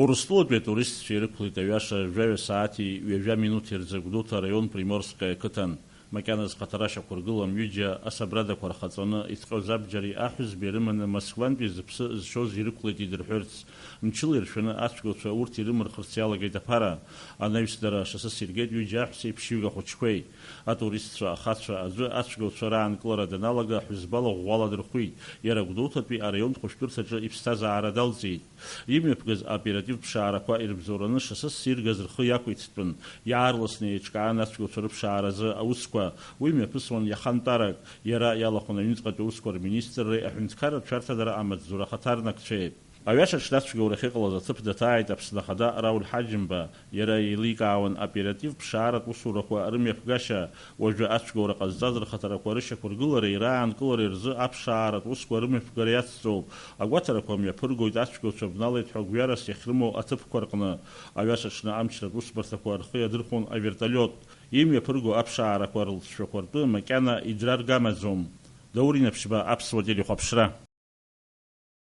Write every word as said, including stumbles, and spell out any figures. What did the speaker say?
Урыстәылатәи атуристцәа ирықәлеит аҩаша жәаҩа сааҭи ҩажәа минуҭи рзы Гәдоуҭа араион Приморское ақыҭан. Макьаназ хаҭара шьақәыргылам, ҩыџьа асабрадақәа рхаҵаны иҭҟьоз абџьари аҳәызбеи рыманы Москвантәи зыԥсы зшьоз ирықәлеит идырҳәырц. Мчыла иршәаны ацәгьауцәа урҭ ирымырхырц иалагеит аԥара. Анаҩс дара ашоссе иргеит ҩыџьа аҳәсеи ԥшьҩык ахәыҷқәеи. Атуристцәа ахацәа аӡәы ацәгьауцәа раанкылара даналага, ҳәызбала ӷәӷәала дырхәит. Иара Гәдоуҭатәи араионтә хәышәтәырҭаҿы иԥсҭазаара далҵит. Имҩаԥгаз аоперативтә ԥшаарақәа ирыбзоураны шоссе иргаз рхы иақәиҭтәын. Иаарласны еиҿкаан ацәгьауцәа рыԥшааразы аусқәа. Уи мҩаԥысуан иаха нтәарак. Иара иалахәын аҩныҵҟатәи аусқәа рминистрреи аҳәынҭқарратә шәарҭадара амаҵзура ахаҭарнакцәеи. Аҩаша аҽны ацәгьоурахь иҟалаз аҭыԥ даҭааит Аԥсны Ахада Рауль Ҳаџьымба. Иара еиликаауан оператив ԥшааратә усурақәа рымҩаԥгашьа. Уажәы ацәгьоура ҟазҵаз рхаҭарақәа рышьақәыргылареи раанкылареи рзы аԥшааратә усқәа рымҩаԥгара иацҵоуп. Агәаҭарақәа мҩаԥыргоит ацәгьоуцәа бналеит ҳәа гәҩарас иахьрымоу аҭыԥқәа рҟны. Аҩаша аҽны амчратә усбарҭақәа рхы иадырхәон авертолиот. Имҩаԥырго аԥшаарақәа рылҵшәақәа ртәы макьана иӡәыр аргамаӡом. Даур Инаԥшьба, Аԥсуа телехәаԥшра.